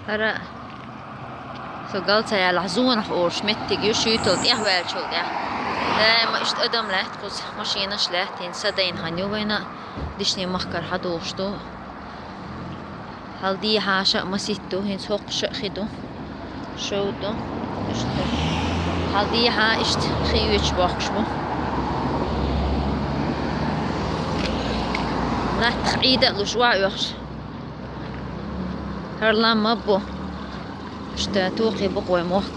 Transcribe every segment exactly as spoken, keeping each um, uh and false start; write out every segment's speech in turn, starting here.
ХӀара со галцаяьллахь зонах олуш меттиг ю, шуьйтал тӀехваьллачул тӀехь. Даима иштта адам лаьтта кхуза, машинаш лаьтта, хӀинца са дайна хан ю вайна, дишни махкара хьадохуш ду. Хьалдехьа ша а маситта ду, хӀинца хӀокху ша а хи ду. Шов ду. Иштта. Хьалдехьа иштта хи оьцуш бохкуш бу. Латтах Ӏийда а луш, охьа оьхуш. ХӀара лам ма бу. Иштта тохий бу-кх вай мохк.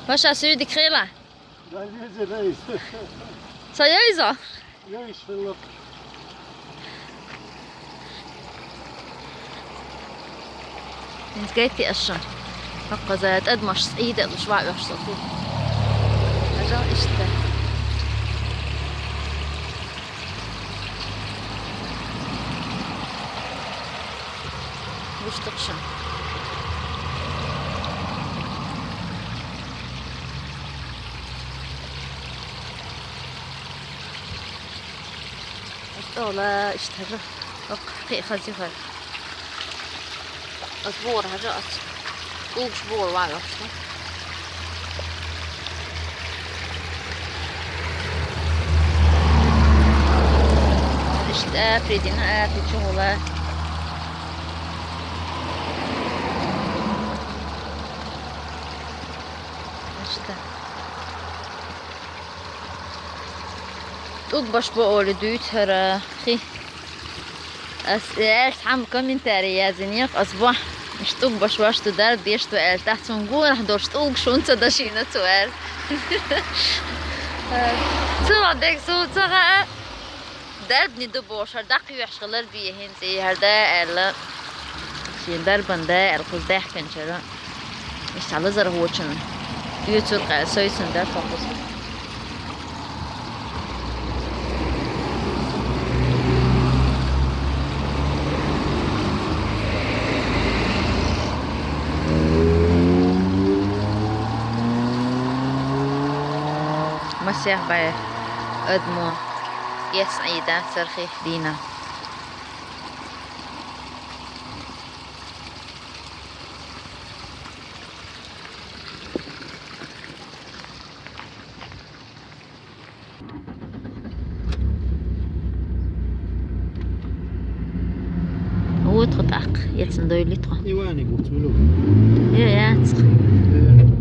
Ваша, суьйдиг хила? Ца йойзо? ХӀинца гайти аш шуна. ХӀокхуза тӀадамаш Ӏийда а луш, охьа оьхуш со хи. Хьажал иштта. Вуштукъ шуна. Иштта ола, иштта хьажа. Оккха кхин а хаза ю хӀара. Ас бора хьажа ас. ТӀулгаш бора ван вахча. Иштта апри дина, апри чухула. Иштта. ТӀулг баш бо олий дуьйцу хӀара хи. Ас аьлла цхьамма комментарий яздинехь, ас бохь, иштта тӀулг баш ваш ду, дарба деш ду аьлла, тӀаккха цунна гонах долуш тӀулгаш хӀунда ца дашийна цо аьлла. Цунах дерг суна ца хаьа, дарбаниг ду бохуш, хӀара дӀакхоьхьуш хилар бен хӀинца и хӀара да аьлла. Шен дарбан да аьлла, кхуза даьхкинчара. Иштта лазархочун оьцург къаьл сойсун дара тхо кхуза. Масех бӀе адамо эцна Ӏийда цархи дийнахь. Ву тхо тӀаккха, эцна дойли тхо. Ивани гуц милу. Е, яц. Е.